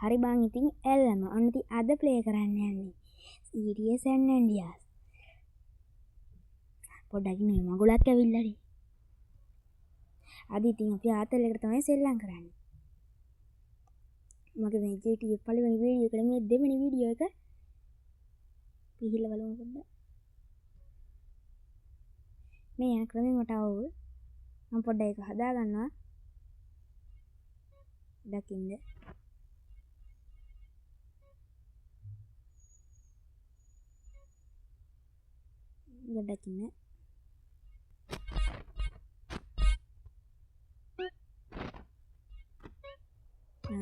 හරි බං ඉතින් එල්ලම. ඔන්න ඉතින් අද ප්ලේ කරන්න යන්නේ GTA San Andreas. පොඩ්ඩක් ඉන්න මේ මගුලක් ඇවිල්ලානේ. අද ඉතින් අපි ආතල් එකට තමයි සෙල්ලම් කරන්නේ. මගේ මේ GTA පළවෙනි වීඩියෝ එකට මේ දෙවෙනි වීඩියෝ එක ගිහිල්ලා බලමු පොඩ්ඩක්. මේ යන ක්‍රමය මට අවුල්. මම පොඩ්ඩක් ඒක හදා ගන්නවා. දකින්න. පොඩ්ඩක් ඉන්න.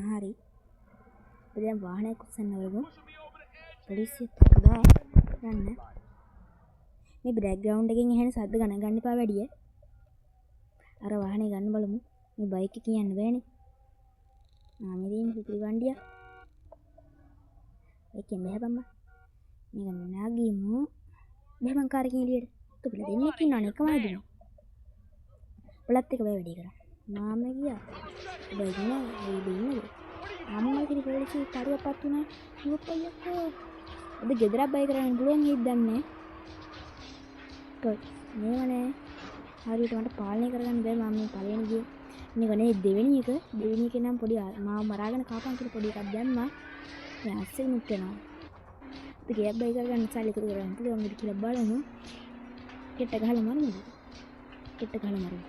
හරි. අපි දැන් වාහනයක් උස්සන්න බලමු. පොලිසියත් එක්ක බෑ යන්න. මේ බෑග්ග්‍රවුන්ඩ් එකෙන් ඇහෙන සද්ද ගණන් ගන්න එපා වැඩිය. අර වාහනේ ගන්න බලමු. මේ බයික් එකකින් යන්න බෑනේ. මේ තියෙන පිපිලි වණ්ඩිය. ඒකෙන් බෑපන් බං. මේක නගිමු. බෑපන් කාර් එකෙන් එළියට. තුපිලා දෙන්නෙක් ඉන්නවනේ එකම හදිනවා. ඔලත් එක බෑ වැඩේ කරන්න. මාම ගියා. ඔබ ඉන්නේ ඔබ ඉන්නද? අම්මා කිරි පොලිසිය තරුවපත් වුණා. දුවපයියකෝ. ඔබ ගෙදරක් බයි කරන්න පුළුවන් හිත් දන්නේ. මේව නෑ. හරියට මට පාලනය කරගන්න බෑ මම මේ පළවෙනි ගියේ. මේක නේ දෙවෙනි එක. දෙවෙනි එකේ නම් පොඩි මාව මරාගෙන කාපන් කියලා පොඩි එකක් දැම්මා. දැන් අස්සෙ මුත් වෙනවා. අපි ගෙයක් බයි කරගන්න සල්ලි එකතු කරගන්න පුළුවන් ඉතින් කියලා බලමු. කෙට්ට ගහලා මරමුද? කෙට්ට ගහලා මරමු.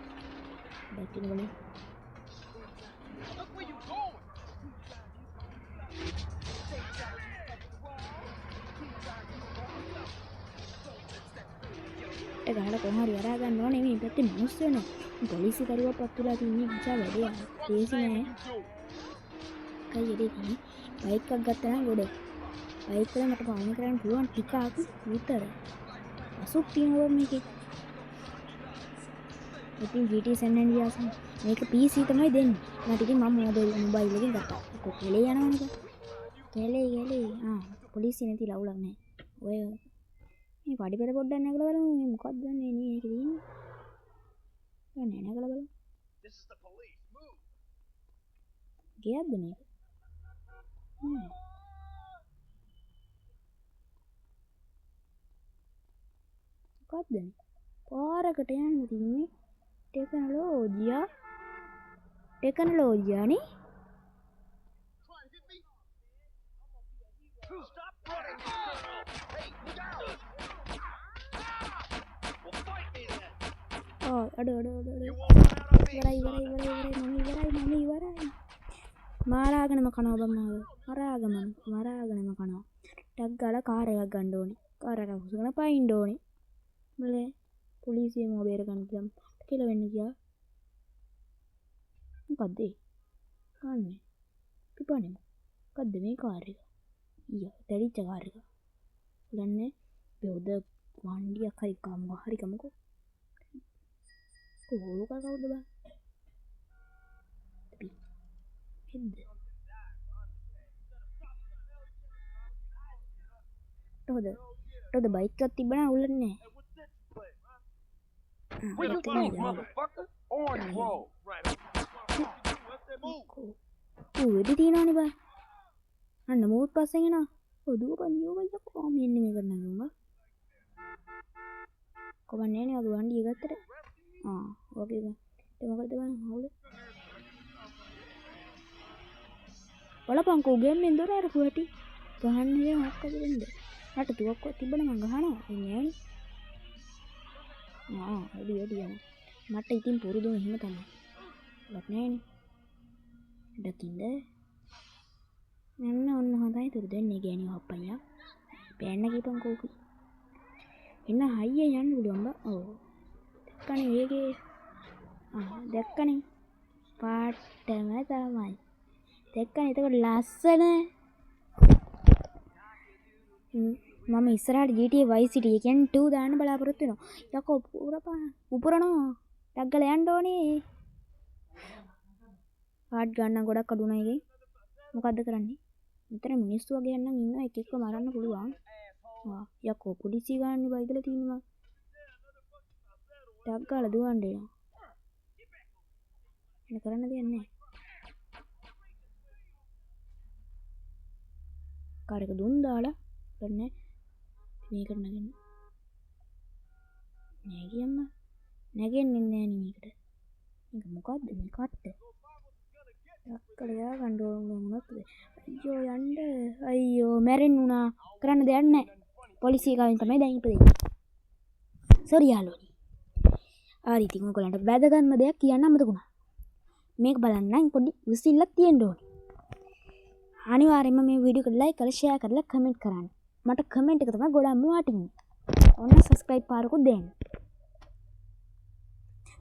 දැක්කින බලන්න. කෙට්ට ගහලා කොහොම හරි වරා ගන්න ඕනේ. මේ පැත්තේ මිනිස්සු නෑ. පොලිසි කරුවක් පත් වෙලා තින්නේ නිසා වැඩේ ලේසි නෑ. කයි වැඩේ තියෙන්නේ. බයික් එකක් ගත්තා නම් ගොඩ. බයික් වල මට පාලනය කරන්න පුළුවන් ටිකක් විතර. අසුක් තියෙනවා මේකේ. ඉතින් GTA San Andreas මේක PC තමයි දෙන්නේ. මට ඉතින් මම මොබයිල් එකෙන් ගත්තා. කො කැලේ යනවනේ බං. කැලේ කැලේ. පොලිසිය නැති ලවුලක් නෑ. ඔය මේ පඩි පෙළ පොඩ්ඩක් නැගලා බලමු. මේ මොකක්ද දන්නේ නේ මේකේ තියෙන්නේ. නෑ නැගලා බලමු. ගෙයක්ද මේක? නෑ. මොකක්ද මේ? පාරකට යන්න තින්නේ ටෙක්නොලොජියා. ටෙක්නොලොජියා නේ. අඩ අඩ අඩ අඩ. ඉවරයි ඉවරයි ඉවරයි ඉවරයි. මම ඉවරයි මම ඉවරයි. මාරාගෙනම කනවා බං මාව. මරාගෙනම කනවා. ටක් ගාලා කාර් එකක් ගන්න ඕනේ. කාර් එකක් උසගෙන පයින්න ඕනේ. බලේ පොලිසිය මාව බේර ගන්න පුළුවන් කියලා වෙන්න ගියා. මොකද්ද ඒ? කන්නේ. පිපන්නේ. මොකද්ද මේ කාර් එක? ඊයා දැඩිච්ච කාර් එක. බලන්නේ බෙවුද වණ්ඩියක් හරි කම්ම හරි කමකෝ. කොහොම කවුද බං? අපි එද්ද? ටොද බයික් එකක් තිබ්බනම් අවුලක් නෑ. ඌ වෙඩි තියනවනේ බං. අන්න මූත් පස්සෙන් එනවා. ඔව් දුවපන් දුවපන් යකෝ. මෙන්න මේකට නම් උඹ. කොහොමද නෑනේ වගේ වණ්ඩිය ගත්තට. ඔගේ බං. ඒ මොකද බං අවුල? බලපන්කෝ ගෙම්මෙන් දොර අරපු හැටි. ගහන්න ඉතින් මොකක්ද වෙන්නේ? මට තුවක්කුවක් තිබ්බනම් මං ගහනවා. එන්නේ නෑනේ. වැඩි වැඩි යනවා. මට ඉතින් පුරුදුම එහෙම තමයි. ලක් නෑනේ. දකින්ද? යන්න ඔන්න හොඳයි තුරු දෙන්නේ ගෑණි හප්පයියා. පෑන්න කීපන් කෝකි. එන්න හයිය යන්න පුළුවන් බං. ඔව්. දැක්කනේ වේගේ. දැක්කනේ. පාටම තමයි. දැක්කනේ එතකොට ලස්සන. මම ඉස්සරහට GTA Vice City ඒ කියන්නේ 2 දාන්න බලාපොරොත්තු වෙනවා. යකෝ පුරපා උපුරනවා. ටක් ගාලා යන්න ඕනේ. කාඩ් ගන්න ගොඩක් අඩු වුණා එකෙන්. මොකද්ද කරන්නේ? මෙතන මිනිස්සු වගේ නම් ඉන්නවා එක එක්ක මරන්න පුළුවන්. යකෝ පොලිසිය ගාන්නේ බයිදලා තියෙනවා. ටක් ගාලා දුවන්න එනවා. එන කරන්න දෙයක් නැහැ. කාර් එක දුන් දාලා කරන්නේ මේකට නගින්න. නෑ කියම්ම. නැගෙන්නේ නෑ නේ මේකට. මේක මොකද්ද මේ කට්ට? රක්කල යා ගන්න ඕන මොනවද? අයියෝ යන්න. අයියෝ මැරෙන්න උනා. කරන්න දෙයක් නෑ. පොලිසිය ගාවින් තමයි දැන් ඉපදෙන්නේ. සෝරි යාළුවනේ. හරි ඉතින් ඔයගොල්ලන්ට වැදගත්ම දෙයක් කියන්න අමතක වුණා. මේක බලන්න නම් පොඩි විසිල්ලක් තියෙන්න ඕනේ. අනිවාර්යයෙන්ම මේ වීඩියෝ එක ලයික් කරලා ෂෙයා කරලා කමෙන්ට් කරන්න. මට කමෙන්ට් එක තමයි ගොඩක්ම වටින්නේ. ඔන්න සබ්ස්ක්‍රයිබ් පාරකුත් දෙන්න.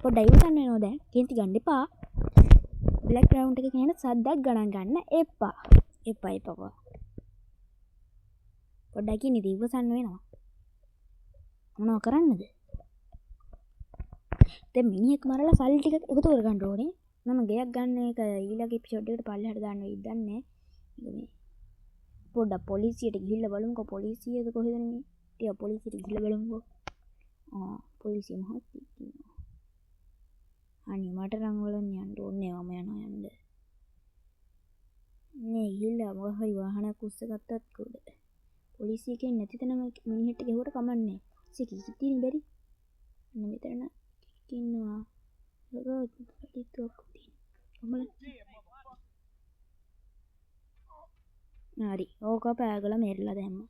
පොඩ්ඩක් ඉවසන්න වෙනවා දැන්. කේන්ති ගන්න එපා. බෑග්ග්‍රවුන්ඩ් එකේ කියන සද්දයක් ගණන් ගන්න එපා. එපා එපා. පොඩ්ඩක් ඉන්න ඉතින් ඉවසන්න වෙනවා. මොනව කරන්නද? දැන් මිනිහෙක් මරලා සල්ලි ටික එකතු කරගන්න ඕනේ. මම ගෙයක් ගන්න එක ඊළඟ එපිසෝඩ් එකට පල්ලෙහාට දාන්න වෙයිද දන්නේ නෑ. ඒක මේ පොඩ්ඩක් පොලිසියට ගිහිල්ලා බලමුකෝ. පොලිසියද කොහෙද මේ? ටිකක් පොලිසියට ගිහිල්ලා බලමුකෝ. පොලිසිය මහත්තයෙක් ඉන්නවා. අනේ මට නම් වලන් යන්න ඕනේ නෑ. මම යනවා යන්න. නේ ගිහිල්ලා මොකක් හරි වාහනයක් උස්සගත්තත් කොහෙද? පොලිසිය එකෙන් නැති තැනම මිනිහෙක්ට ගැහුවට කමක් නෑ. පොලිසිය කී තියෙන බැරි. අන්න මෙතන නම් කෙනෙක් ඉන්නවා. ඔක කටයුතුවක් තියෙනවා. හරි. ඕක පෑගලා මෙරලා දැම්මා.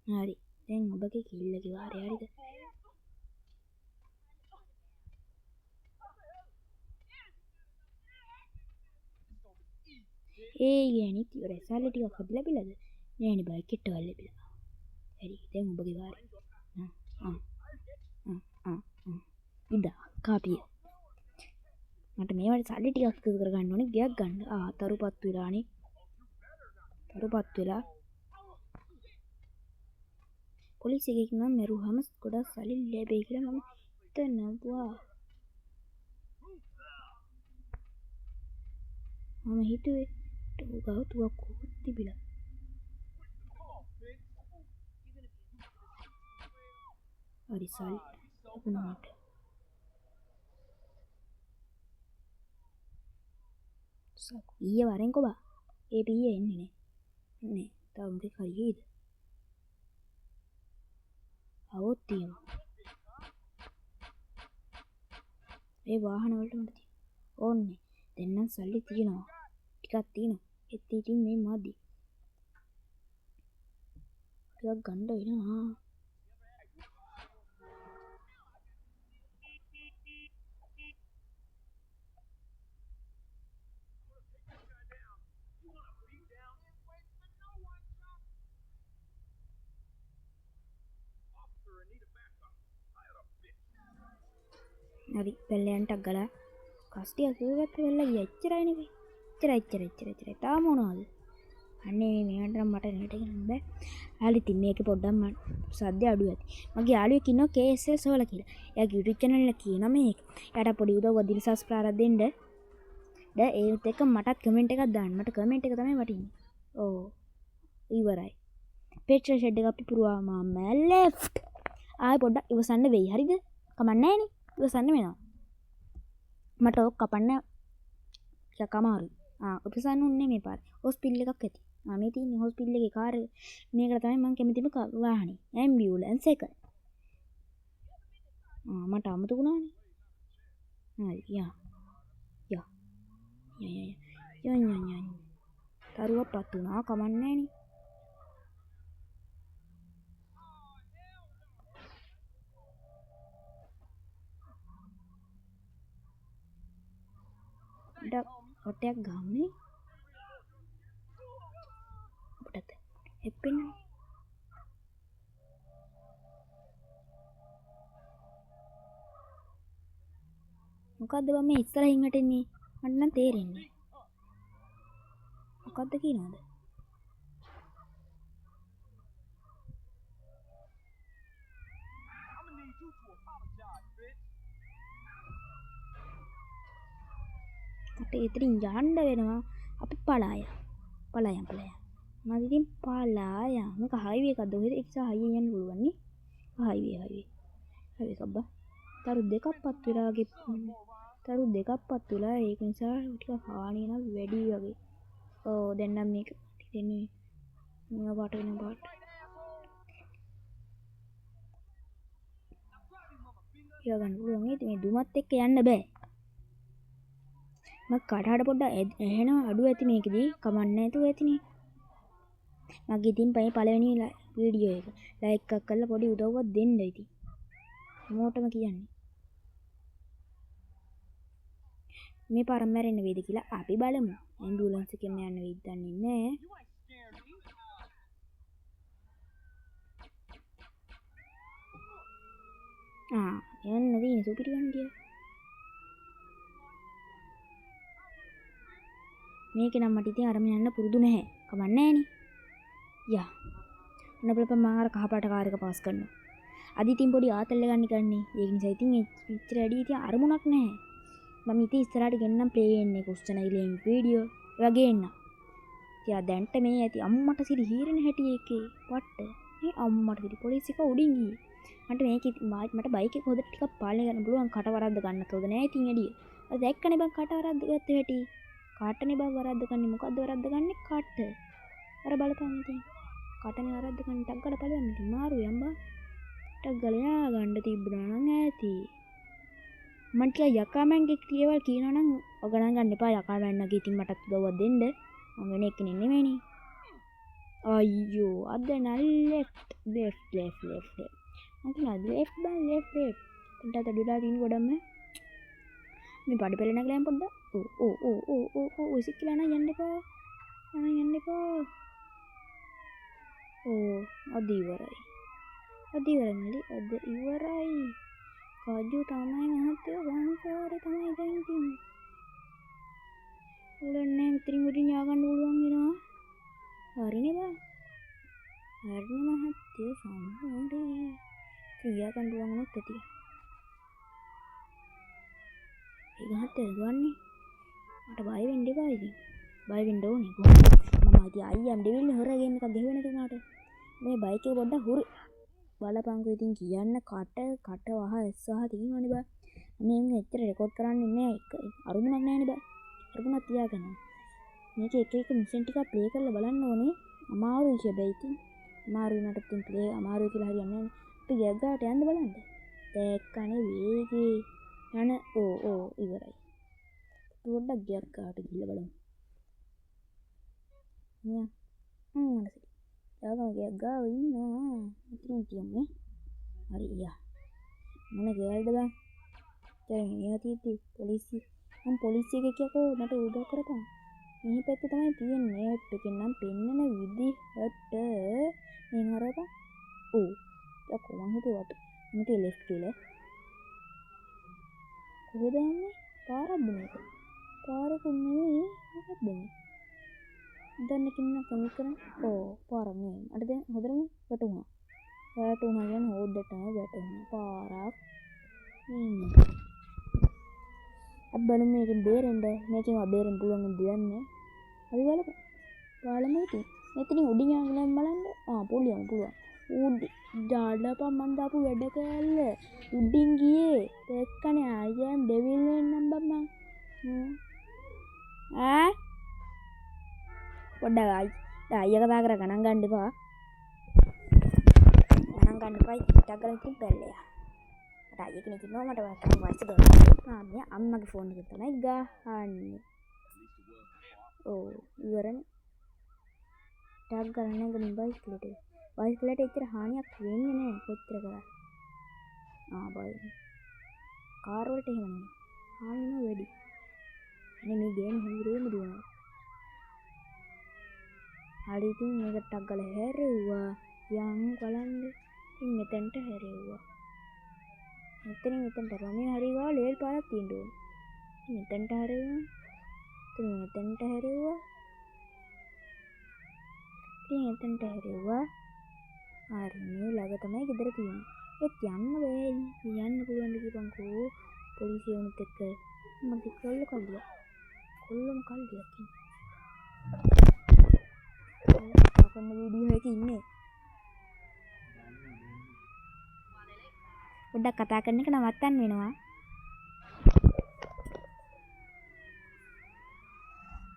හරි. දැන් ඔබගේ කිල්ලගේ වාරය හරිද? ඒ ගෑණිත් ඉවරයි. සල්ලි ටිකක් අපි ලැබිලාද? නෑනේ බයි කෙට්ටවල් ලැබිලා. හරි. දැන් ඔබගේ වාරය. ආ ආ ආ ආ. ඉදා කාපිය. මට මේවට සල්ලි ටිකක් එකතු කරගන්න ඕනේ ගෙයක් ගන්න. තරුපත් වෙලානේ. තරුපත් වෙලා. පොලිස් එකෙක් නම් මැරුවහම ගොඩක් සල්ලි ලැබෙයි කියලා මම හිතනවා. මම හිතුවේ ඌ ගාව තුවක්කුවක් තිබිලා. හරි සල්ලි ලැබුණා මට. ඊයේ වරෙන් කොබා. ඒ පීයේ එන්නේ නෑ. නේ තව මොකෙක් හරි ගියේද? අවොත් තියෙනවා. ඒ වාහන වලට මට තියෙනවා. ඕන්නේ. දැන් නම් සල්ලි තියෙනවා. ටිකක් තියෙනවා. ඒත් ඉතින් මේ මදි. ටිකක් ගන්න වෙනවා. හරි පෙල්ලයන්ටක් ගලා කස්ටියක් කිව්වත් වෙලා ගියා. එච්චරයි නේ. එච්චරයි එච්චරයි එච්චරයි එච්චරයි. තාම මොනවද? අනේ මේවට නම් මට නේට කියන්න බෑ. හරි ඉතින් මේකේ පොඩ්ඩක් මං සද්ද අඩු ඇති. මගේ යාළුවෙක් ඉන්නවා KSL සෝලා කියලා. එයාගේ YouTube channel එක කියනවා මේක. එයාට පොඩි උදව්වක් දීලා සබ්ස්ක්‍රයිබ් එකක් දෙන්න. ඒත් එක්ක මටත් කමෙන්ට් එකක් දාන්න. මට කමෙන්ට් එක තමයි වටින්නේ. ඔව්. ඉවරයි. පෙට්‍රල් ෂෙඩ් එක අපි පුරවාම ලෙෆ්ට්. ආයෙ පොඩ්ඩක් ඉවසන්න වෙයි. හරිද? කමක් නෑනේ. ඉවසන්න වෙනවා. මට ඕක කපන්න ටිකක් අමාරුයි. ඉවසන්න උන්නේ මේ පාර. හොස්පිටල් එකක් ඇති. මේ තියෙන්නේ හොස්පිටල් එකේ කාර් එක. මේකට තමයි මං කැමතිම වාහනේ. ඇම්බියුලන්ස් එක. මට අමතක වුණානේ. හරි, යා. යා. යා, යා, යා. යා, යා, යා. තරුවක් පත් වුණා. කමක් නෑනේ. පොඩ්ඩක් ඔටයක් ගහන්නේ. අපටත් එප්පෙන්න. මොකද්ද බං මේ ඉස්සරහින් වැටෙන්නේ? මට නම් තේරෙන්නේ නෑ. මොකද්ද කියනවද? මට එතනින් යන්න වෙනවා. අපි පලා යමු. පලා යමු, පලා යමු. මොනවද ඉතින් පලා යමු. මේක හයිවේ එකක්ද ඔහෙද? ඒක නිසා හයියෙන් යන්න පුළුවන් නේ. Highway, highway. හයිවේ එකක් බං. තරු දෙකක් පත් වෙලා වගේ. තරු දෙකක් පත් වෙලා ඒක නිසා ටිකක් හානිය නම් වැඩි වගේ. ඔව් දැන් නම් මේක දෙන්නේ මේවා පාට වෙන පාට. තියා ගන්න පුළුවන්. ඉතින් මේ දුමත් එක්ක යන්න බෑ. මම කටහඬ පොඩ්ඩක් ඇහෙනවා අඩු ඇති මේකෙදි. කමක් නැතුව ඇතිනේ. මගේ ඉතින් පහේ පළවෙනි වීඩියෝ එක. ලයික් එකක් කරලා පොඩි උදව්වක් දෙන්න ඉතින්. හැමෝටම කියන්නේ. මේ පාර මැරෙන්න වේද කියලා අපි බලමු. ඇම්බියුලන්ස් එකෙන් යන්න වෙයිද දන්නේ නෑ. යන්න තියෙන සුපිරි වණ්ඩිය. මේකේ නම් මට ඉතින් අරම යන්න පුරුදු නැහැ. කමක් නෑනේ. යා. ඔන්න බලපන් මං අර කහ පාට කාර් එක පාස් කරනවා. අද ඉතින් පොඩි ආතල් එකක් නිකන්නේ. ඒක නිසා ඉතින් එච්චර වැඩි ඉතින් අරමුණක් නැහැ. මම ඉතින් ඉස්සරහට ගෙන්නම් ප්ලේ එන්නේ කුස්චන ඉලෙන් වීඩියෝ ඒ වගේ එන්න. ඉතින් ආ දැන්ට මේ ඇති අම්මට සිරි හීරෙන හැටි එකේ පට්ට. මේ අම්මට සිරි පොලිස් එක උඩින් ගියේ. මට මේක මට බයික් එක හොදට ටිකක් පාලනය කරන්න පුළුවන්. කට වරද්ද ගන්නත් හොඳ නෑ ඉතින් එළිය. අර දැක්කනේ බං කට වරද්ද ගත්ත හැටි. කටනේ බං වරද්ද ගන්නේ. මොකද්ද වරද්ද ගන්නේ? කට. අර බලපන් ඉතින්. කටනේ වරද්ද ගන්න ටක් ගාලා බලන්න ඉතින් මාරු යම් බං. ටක් ගාලා යා ගන්න තිබුණා නම් ඈති. මං ටිකක් යකාමැන්ගේ දේවල් කියනවා නම් ඔය ගණන් ගන්න එපා. යකාමැන් වගේ ඉතින් මටත් උදව්වක් දෙන්න. මං වෙන එක්කෙනෙක් නෙමෙයිනේ. අයියෝ අද නම් ලෙෆ්ට් ලෙෆ්ට් ලෙෆ්ට් ලෙෆ්ට්. මං කියනවා ලෙෆ්ට් බං ලෙෆ්ට් ලෙෆ්ට්. උන්ට අත අඩුලා තියෙන ගොඩම මේ පඩි පෙළ නැගලා යන්න පොඩ්ඩක්. ඕ ඕ ඕ ඕ ඕ ඕ ඉසික්කිලා නම් යන්න එපා. නම් යන්න එපා. ඕ අද ඉවරයි. අද ඉවරයි මල්ලි. අද ඉවරයි. කජු තමයි මහත්තයෝ සංසාරේ තමයි දැන් ඉතින්. උලන්නේ මෙතනින් උඩින් යා ගන්න පුළුවන් වෙනවා. හරිනේ බං. හරිනේ මහත්තයෝ සංසාරේ. ඉතින් යා ගන්න පුළුවන් වුණොත් ඇති. ඒ මහත්තයා දුවන්නේ. මට බය වෙන්න එපා ඉතින්. බය වෙන්න ඕනේ කොහොමද? මම ඉතින් I am devil නේ හොර ගේම් එකක් ගැහුවේ නැති වුණාට. මේ බයික් එක පොඩ්ඩක් හුරු බලපංකෝ ඉතින් කියන්න කට කට වහ ඇස් වහ තියෙනවනේ බං. මේ මේක එච්චර රෙකෝඩ් කරන්නේ නෑ. එක අරුමුණක් නෑනේ බං. අරුමුණක් තියාගන්න. මේක එක එක මිෂන් ටිකක් ප්ලේ කරලා බලන්න ඕනේ. අමාරුයි හැබැයි ඉතින්. අමාරු වුණාට ඉතින් ප්ලේ අමාරුයි කියලා හරියන්නේ නෑනේ. අපි ගයක් ගාවට යන්න බලන්න. දැක්කනේ වේගේ යන ඕ ඕ ඉවරයි. පොඩ්ඩක් ගයක් ගාවට ගිහලා බලමු. නෑ. මනස. යාගම ගයක් ගාව ඉන්නවා. ඉතින් තියමු නේ. හරි යා. මොන ගෙවල්ද බං? දැන් මෙයා තියෙද්දි පොලිසිය. මං පොලිසිය එක කියකෝ මට උදව් කරපන්. මේ පැත්තේ තමයි තියෙන්නේ. මැප් එකෙන් නම් පෙන්නන විදිහට මේ හරවපන්. ඔව්. යකෝ මං හිතුවා වතු. මං හිතුවේ ලෙෆ්ට් කියලා. කොහෙද යන්නේ? පාරක්ද මේක? පාරකුත් නෙවෙයි. මොකක්ද මේ? දැන් එකකින් නම් කමිට් කරන්න. ඔව් පාරක් නෙවෙයි. මට දැන් හොඳටම වැටුණා. වැටුණා කියන්නේ හොඳටම වැටුණා. පාරක් නෙමෙයි. අපි බලමු මේකෙන් බේරෙන්න. මේකෙන් වා බේරෙන්න පුළුවන් වෙයිද දන්නේ නැහැ. අපි බලමු. බලමු ඉතින්. මෙතනින් උඩින් යන්න බලන්න. පුළුවන් පුළුවන්. උඩ දාලපන් මං දාපු වැඩ කෑල්ල. උඩින් ගියේ. දැක්කනේ I am devil වෙන්නම් බං මං. ඈ පොඩ්ඩක් අයියා කතා කරා ගණන් ගන්න එපා. ගණන් ගන්න එපා. ඉතින් ටක් ගාලා ඉතින් පැල්ලයා. මට අයියා කෙනෙක් ඉන්නවා මට තරම් වයස ගන්න. මෙයා අම්මගේ ෆෝන් එකෙන් තමයි ගහන්නේ. ඔව් ඉවරනේ. ටක් ගාලා නැගමින් බයිසිකලෙට. බයිසිකලෙට එච්චර හානියක් වෙන්නේ නෑ කොච්චර කරා. බයි. කාර් වලට එහෙම නෙමෙයි. හානි වෙනවා වැඩි. අනේ මේ ගේම් හොඳටම දුවනවා. හරි ඉතින් මේක ටක් ගාලා හැරෙව්වා. යන් බලන්න. ඉතින් මෙතනට හැරෙව්වා. මෙතනින් මෙතනට හැරෙව්වා. මේ හරි ගාව ලේල් පාරක් තියෙන්න ඕනේ. ඉතින් මෙතනට හැරෙව්වා. ඉතින් මෙතනට හැරෙව්වා. ඉතින් එතනට හැරෙව්වා. හරි මේ ළඟ තමයි ගෙදර තියෙන්නේ. ඒත් යන්න බෑ. යන්න පුළුවන් ද කියපන්කෝ. පොලිසිය වුණත් එක්ක. මට කොල්ල කල්ලියක්. කොල්ලම කල්ලියක් ඉන්නේ. කතා කරන වීඩියෝ එකේ ඉන්නේ. පොඩ්ඩක් කතා කරන එක නවත්තන්න වෙනවා.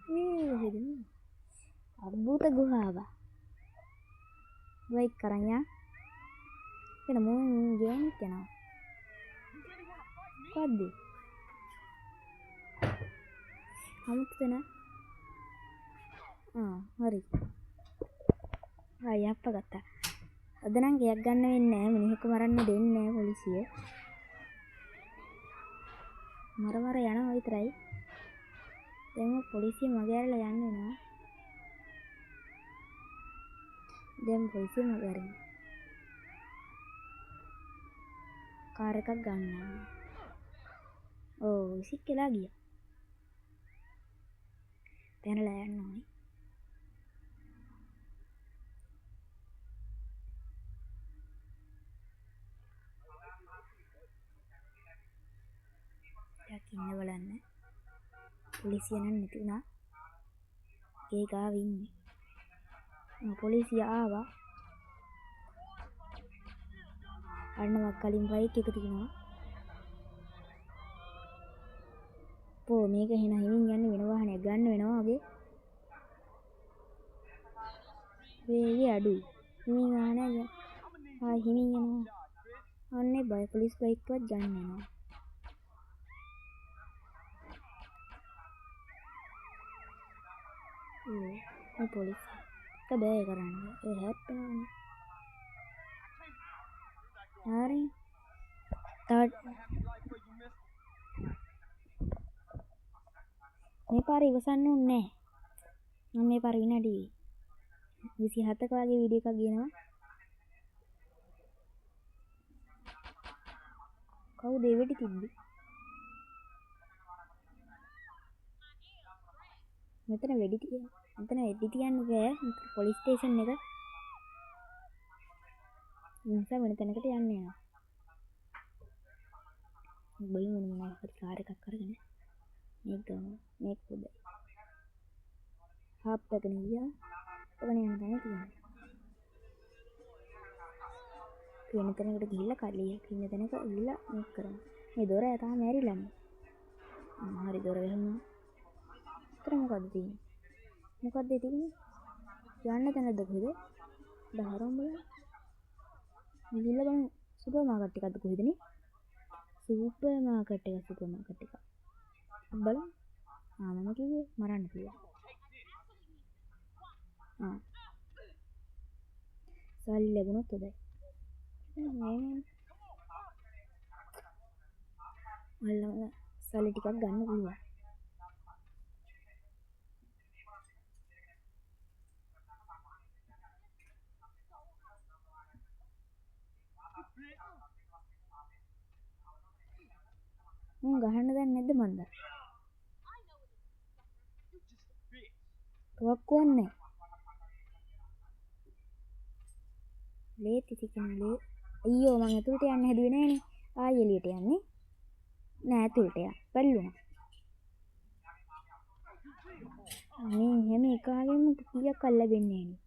මේ කොහෙද මේ? අద్భుත ගුහාවක්. බයික් කරන් යා. එන මූ ගෑනිත් යනවා. මොකද්ද? අමුතු තැන. ආ හරි. ආ යප්ප ගත්තා. අද නම් ගෙයක් ගන්න වෙන්නේ නෑ. මිනිහෙකු මරන්න දෙන්නේ නෑ පොලිසිය. මර මර යනවා විතරයි. දැන් ඔය පොලිසිය මගේ ඇරලා යන්න වෙනවා. දැන් පොලිසිය මගේ අරින්න. කාර් එකක් ගන්න ඕනේ. ඔව් විසික් වෙලා ගියා. පැනලා යන්න ඕනේ. ටිකක් ඉන්න බලන්න. පොලිසිය නම් නැති වුණා. ගේ ගාව ඉන්නේ. පොලිසිය ආවා. අන්න මක් කලින් බයික් එක තියෙනවා. පෝ මේක එහෙනම් හිමින් යන්න වෙන වාහනයක් ගන්න වෙනවා වගේ. වේගය අඩුයි. හිමින් වාහනයක් ආ හිමින් යනවා. අන්නේ බයි පොලිස් බයික් එකවත් ගන්න වෙනවා. මේ පොලිස් එක බෑ කරන්න. ඒ හැප්පෙනවනේ. හරි. තව මේ පාර ඉවසන්න ඕනේ නෑ. මම මේ පාර විනාඩි 27ක වගේ වීඩියෝ එකක් ගේනවා. කවුද ඒ වෙඩි තිබ්බේ? මෙතන වෙඩි තියන්න. මෙතන වෙඩි තියන්න බෑ. මෙතන පොලිස් ස්ටේෂන් එක. ඒ නිසා වෙන තැනකට යන්න යනවා. බලමු වෙන මොනවා හරි කාර් එකක් අරගෙන. මේක ගමු. මේක හොඳයි. හාප්පගෙන ගියා. ඔකන යන තැන තියෙනවා. වෙන තැනකට ගිහිල්ලා කලිය ඉන්න තැනක ගිහිල්ලා මේක කරමු. මේ දොර තාම ඇරිලානේ. හරි දොර වැහුණා. උතර මොකද්ද තියෙන්නේ? මොකද්ද තියෙන්නේ? යන්න තැනද කොහෙද? දහරම් බලන්න. ගිහිල්ලා බලමු. සුපර් මාකට් එකක්ද කොහෙද නේ? සුපර් මාකට් එක සුපර් මාකට් එක. බලමු. ආ මම කිව්වේ මරන්න පුළුවන්. ආ සල්ලි ලැබුණොත් හොඳයි. මේ අල්ලම සල්ලි ටිකක් ගන්න පුළුවන්. උන් ගහන්න දන්නේ නැද්ද මන්ද? තුවක්කුවක් නැහැ. ලේ තිසිකන ලේ. අයියෝ මං ඇතුළට යන්න හැදුවේ නෑනේ. ආයෙ එළියට යන්නේ. නෑ ඇතුළට යන්න. පැල්ලුණා. මේ හැම එකාගෙම කීයක් අල්ලගෙන්නේ නෑනේ.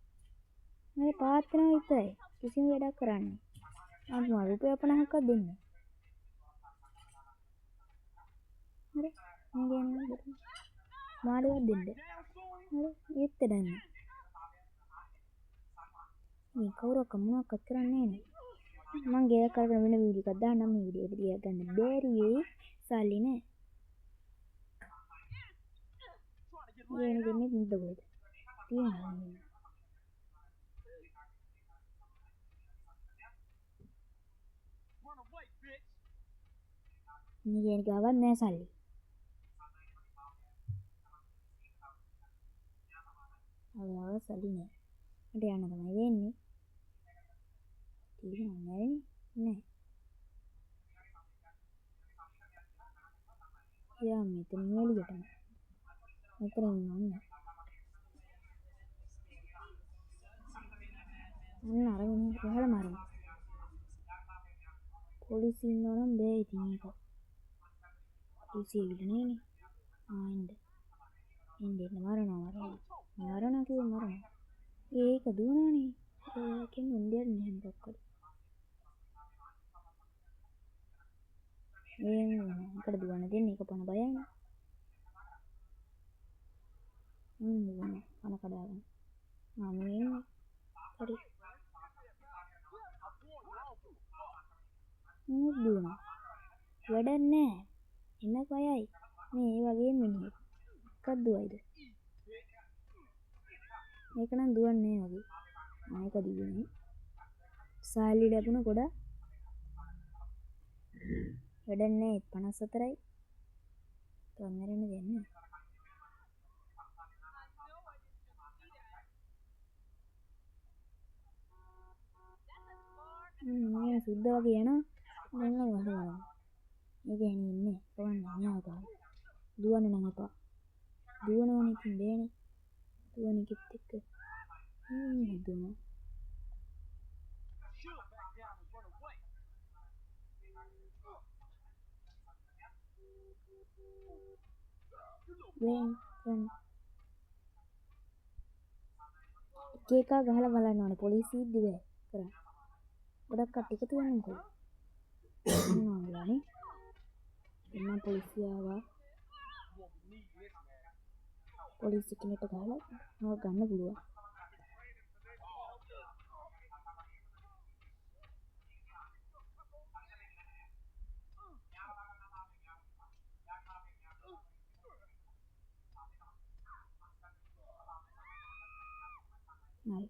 මම පාත් වෙනවා විතරයි. කිසිම වැඩක් කරන්නේ නෑ. මම රුපියල් 50ක්වත් දෙන්නේ නෑ. හරි මම කියන්නේ මාළුවක් දෙන්න. හරි ඒත් වැඩක් නෑ. මේ කවුරක්ක මොනවක්වත් කරන්නේ නෑනේ. මං ගෙයක් අරගෙන වෙන වීඩියෝ එකක් දාන්නම්. මේ වීඩියෝ එකට ගෙයක් ගන්න බැරි වෙයි. සල්ලි නෑ. වෙන දෙන්නේ නිද්ද කොහෙද? තියෙනවා නේ. මේ ගෑණි ගාවත් නෑ සල්ලි. අව සල්ලි නෑ. මට යන්න තමයි වෙන්නේ. තියෙනව නෑනේ. නෑ. යා මෙතනින් එළියටම. මෙතන ඉන්න ඕනේ. අන්න අර මිනිහ ගහලා මරනවා. පොලිසිය ඉන්නවා නම් බෑ ඉතින් ඒක. පොලිසිය ඇවිල්ලා නෑනේ. ආ එන්න. එන්න එන්න මරනවා මරනවා. මරනවා කිව්ව මරනවා. ඒක දුවනවනේ. ඒකෙන් උන්දියට නෑ මොකක් හරි. ඒ එකට දුවන්න දෙන්නේ ඒක පණ බයයිනේ. දුවනවා පණ කඩාගෙන. මම එන්නේ. හරි. මූ දුවනවා. වැඩක් නෑ. එන පයයි. මේ ඒ වගේ මිනිහෙක්. එකක් දුවයිද? මේක නම් දුවන්නේ නෑ වගේ. ආ ඒක දිව්වනේ. සල්ලි ලැබුණ ගොඩක්. වැඩක් නෑ 54යි. තව මැරෙන්න දෙයක් නෑ. මේ සුද්ද වගේ යනවා. දැන් නම් වහනවා. මේක එන්නේ නෑ. කවන්නේ නෑ ගහන්න. දුවන්න නම් එපා. දුවනවනේ ඉතින් බෑනේ. දුවන එකෙත් එක්ක දුවනවා. වෙන් වෙන් එක එකා ගහලා බලන්න ඕනේ. පොලිසිය ඉද්දි බෑ කරන්න. ගොඩක් කට්ටිය එකතු වෙන්නේ මොකද? ඔන්න එන්න පොලිසිය ආවා. පොලිසිය කෙනෙක්ට ගහලා මොකක් ගන්න පුළුවන්. හරි.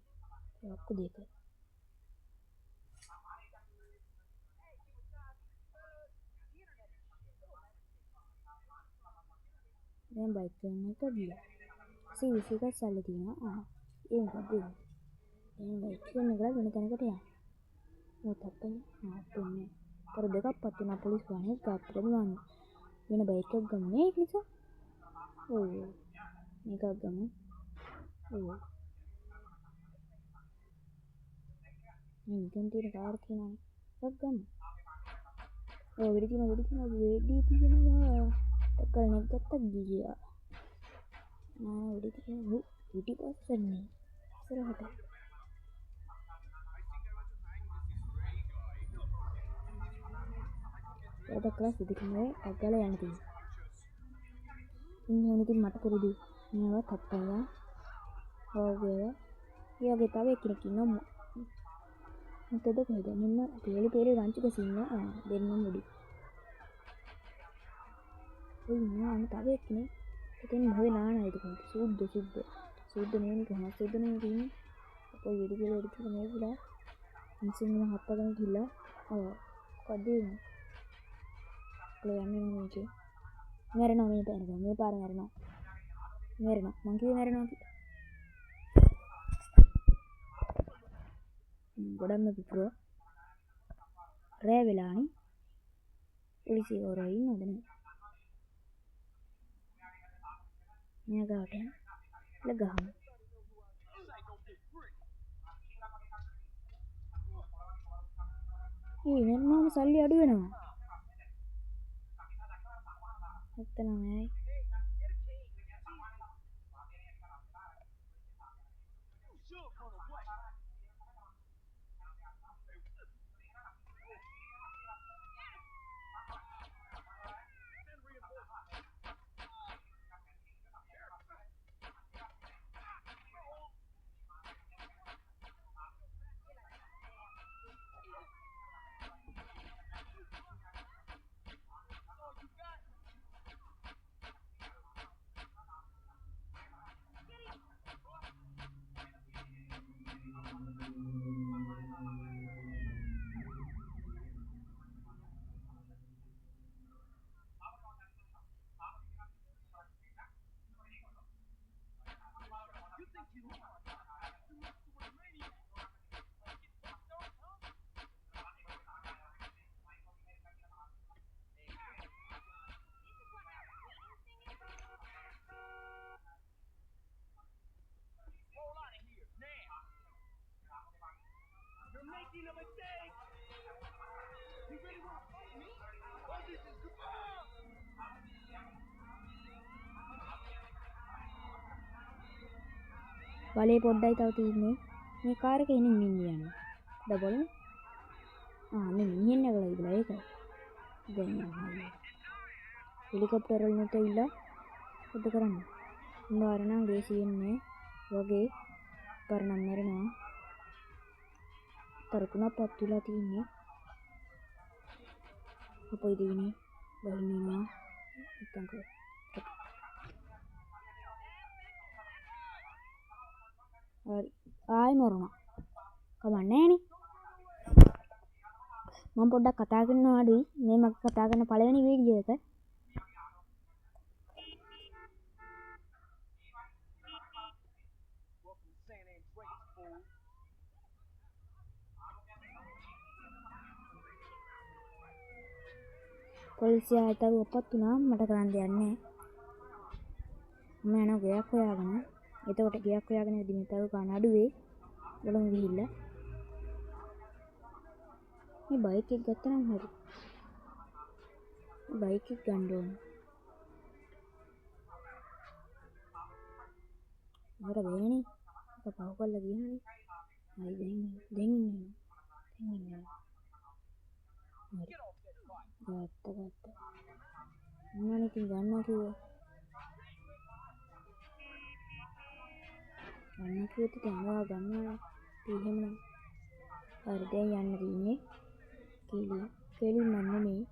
ඔක්කො දෙක. දැන් බයික් කරන එක ගියා. 121ක් සල්ලි තියෙනවා. ආ ඒ මොකද්ද ඒ? දැන් බයික් කරන එක වෙන තැනකට යන්න. මොකක්ද අප්පනේ? ආ අප්පනේ. තර දෙකක් පත් වුණා පොලිස් වාහනේ ගාප්පට ගන්න. වෙන බයික් එකක් ගමු නේ ඒක නිසා. ඔව්. මේකක් ගමු. ඔව්. මේ නිකන් තියෙන කාර් තියෙනවානේ. එකක් ගමු. ඔව් වෙඩි තියෙනවා වෙඩි තියෙනවා වෙඩි තියෙනවා. ටක්කල් නැග්ගත්තා ගියා. නෑ වෙඩි තියෙනවා. පිටිපස්සන්නේ. ඉස්සරහට. වැඩ කළා සුදු කමේ ටක් ගාලා යන්න තියෙනවා. ඉන්න ඕනේ ඉතින් මට පුරුදු. මේවා තප්පයා. ඔව් ඒවා. ඒ වගේ තව එක්කෙනෙක් ඉන්නවා. මොකද කොහෙද? මෙන්න පේලි පේලි රංචු ගසින්න. ආ දෙන්නම් මුඩි. ඔය ඉන්නවා අන්න තව එක්කෙනෙක්. එතෙන් මොහේ නාන අයද කොහෙද? සුද්ද සුද්ද. සුද්ද නෙවෙයි කොහොමද සුද්ද නෙවෙයි තියෙන්නේ. අපෝ වෙඩි කියලා වෙඩි කියලා මේ පුලා. මිනිස්සුන්ව හප්පගෙන ගිහලා. ඔව්. මොකද්ද මේ? ඔයාලා යන්නේ නෑ මේකේ. මැරෙනවා මේ පාර මේ පාර මැරෙනවා. මැරෙනවා. මං කිව්වේ මැරෙනවා කියලා. ගොඩක්ම පිපුරුවා. රෑ වෙලානේ. පොලිසිය කවුරු හරි ඉන්නවද නෑ? මෙයා ගාවට යන්න. ල ගහමු. ඒ මැරුණාම සල්ලි අඩු වෙනවා. 79යි. බලේ පොඩ්ඩයි තව තියෙන්නේ. මේ කාර් එකේ ඉන්නේ මිනිහ යන්නේ. ඩබල් බලමු. ආ මේ මිනිහෙන් නැගලා ඉඳලා ඒකයි. දැන් යනවා. හෙලිකොප්ටර් වල නුත් ඇවිල්ලා මොකද කරන්නේ? ඉන්න වාර නම් ලේසි වෙන්නේ වගේ. පාර නම් මැරෙනවා. තර තුනක් පත් වෙලා තියෙන්නේ. අපොයි දෙවිනේ බහින්න වෙනවා. නැත්තම් හරි ආයෙ මැරුණා. කමක් නෑනේ. මම පොඩ්ඩක් කතා කරනවා අඩුයි. මේ මගේ කතා කරන පළවෙනි වීඩියෝ එක. පොලිසිය ආයෙත් ඔප්පත් වුණා. මට කරන්න දෙයක් නෑ. මම යනවා ගෙයක් හොයාගෙන. එතකොට ගෙයක් හොයාගෙන ඉදි මේ තව ගාන අඩුවේ. බලමු ගිහිල්ලා. මේ බයික් එක ගත්තා නම් හරි. බයික් එක ගන්න ඕන. මට බෑනේ. එක පහු කරලා ගියානේ. හරි දැන් දැන් ඉන්නවා. දැන් ඉන්නවා. හරි. ගත්ත ගත්ත. මොනවානේ ඉතින් ගන්නවා කිව්වා. ගන්නවා කිව්වොත් ඉතින් අනවා ගන්නවා. ඉතින් එහෙමනම්. හරි දැන් යන්න තියෙන්නේ. කෙලි කෙලි මන් නෙමෙයි.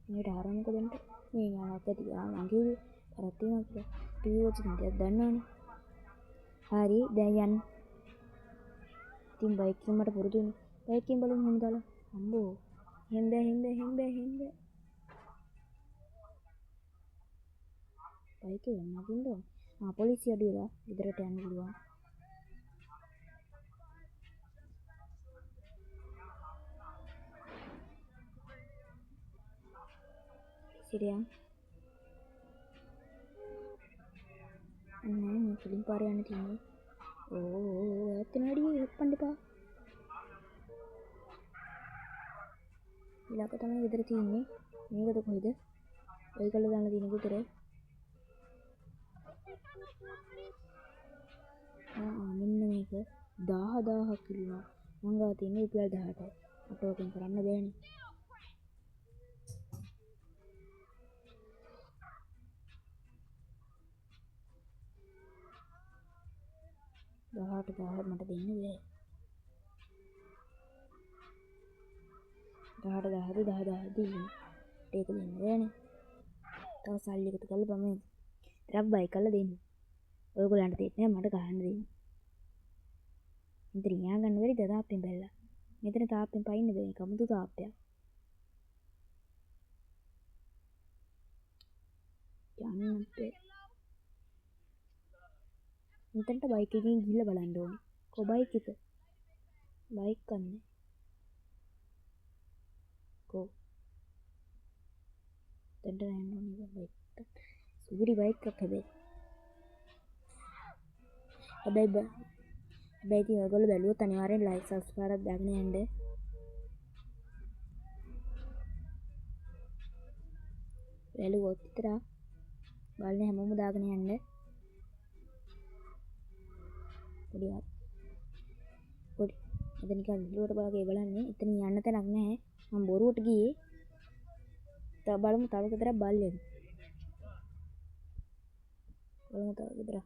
මේකට ආරම්භ දෙන්න. මේ යනවා ඇති. ආ මං කිව්වේ කරක් තියෙනවා කියලා. ටීවී වොච් එකක් දන්නවනේ. හරි දැන් යන්න. ඉතින් බයික් එකෙන් මට පුරුදු වෙන්න. බයික් එකෙන් බලමු කොහොමද දාලා. අම්බෝ. එහෙම බෑ එහෙම බෑ එහෙම බෑ එහෙම බෑ. බයික් එක නගින්න ඕන. ආ පොලිසිය අඩු වෙලා ගෙදරට යන්න පුළුවන්. පොලිසියට යන්න. නෑ මේ කෙලින් පාර යන්න තියෙන්නේ. ඕ ඈත් වෙන වැඩි හප්පන්න එපා. ඊළඟ තමයි ගෙදර තියෙන්නේ. මේකද කොහෙද? ඔයගොල්ලෝ දාලා තියෙන ගෙදර. ආ මෙන්න මේක 10,000ක් ඉල්ලනවා. මං ගාව තියෙන්නේ රුපියල් 18යි. මට ඕකෙන් කරන්න බෑනේ. 18,000 මට දෙන්න බෑ. 18,000ද 10,000ද ඉන්නේ. ඒක දෙන්න බෑනේ. තව සල්ලි එකතු කරලා බලමු. ට්‍රක් බයි කරලා දෙන්න. ඔයගොල්ලන්ට දෙන්නේ මට ගහන්න දෙන්න. මෙතන යා ගන්න බැරිද තාප්පෙන් බැලලා? මෙතන තාප්පෙන් පයින්න බෑ. ඒක අමුතු තාප්පයක්. යන්න බෑ. මෙතනට බයික් එකකින් ගිහිල්ලා බලන්න ඕනේ. කො බයික් එක? බයික් ගන්න. කො? එතනට යන්න ඕනේ බයික් එක. සුපිරි බයික් එකක් හැබැයි. හැබැයි හැබැයි ඉතින් ඔයගොල්ලෝ බැලුවොත් අනිවාර්යෙන් ලයික් සබ්ස්ක්‍රයිබ් එකක් දාගෙන යන්න. බැලුවොත් විතරක් බලන හැමෝම දාගෙන යන්න. පොඩි පොඩි එතන නිකන් විහිළුවට බලගේ බලන්නේ. එතන යන්න තැනක් නැහැ. මම බොරුවට ගියේ. තව බලමු තව ගෙදරක් බල්ලෙමු. බලමු තව ගෙදරක්.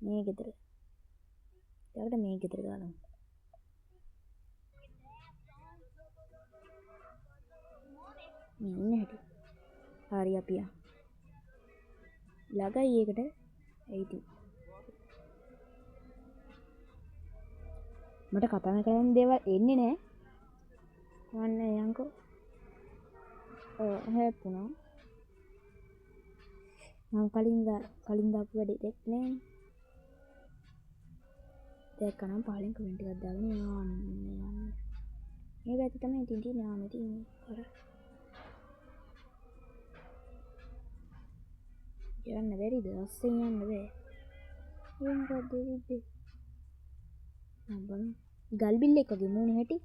මේ ගෙදර. ඊළඟට මේ ගෙදර දාලමු. මේ ඉන්න හැටි. හරි අපි යන්. ළඟයි ඒකට. ඇයි ඉතින්. මට කතා කරන්න දේවල් එන්නේ නෑ. වන්න යන්කෝ. ඔව් හැප්පුණා. මං කලින් දාපු වැඩේ දෙක් නෑ. දැක්කනම් පහලින් කමෙන්ට් එකක් දාගෙන යන්න යන්න. මේ පැත්තේ තමයි ඉතින් තියෙන්නේ. ආ මේ තියෙන්නේ. අර යන්න බැරිද? අස්සෙන් යන්න බෑ. ඒ මොකද්ද තිබ්බේ? මං බලමු. ගල් බිල්ලෙක් වගේ මූණේ හැටි.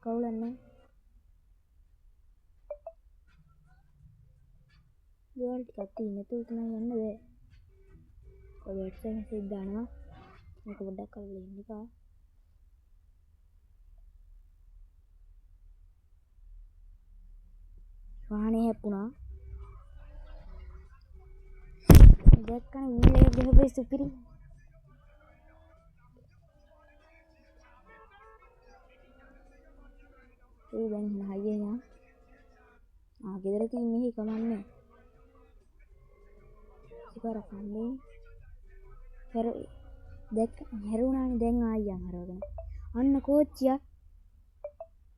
කවුලක් නෑ. ගෙවල් ටිකක් තියෙන තුලට නම් යන්න බෑ. ඔය WhatsApp message දානවා. මේක පොඩ්ඩක් කරලා ඉන්න එපා. වාහනේ හැප්පුණා. දැක්කනේ වීල් එක ගහපු සුපිරි. ඒ දැන් එන හයියෙන් යන්. ආ ගෙදර තියෙන එහෙ කමන්නේ. ඉතින් හම්බෙන්නේ. හැර දැක් හැරුණානේ දැන් ආයි යන් හරවගෙන. අන්න කෝච්චියක්.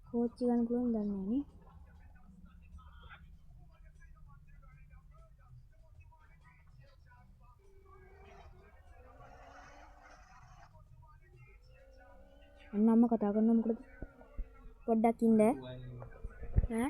කෝච්චි ගන්න පුළුවන් දන්නේ නැහැ නේ. අන්න අම්මා කතා කරනවා මොකටද? පොඩ්ඩක් ඉන්න. ඈ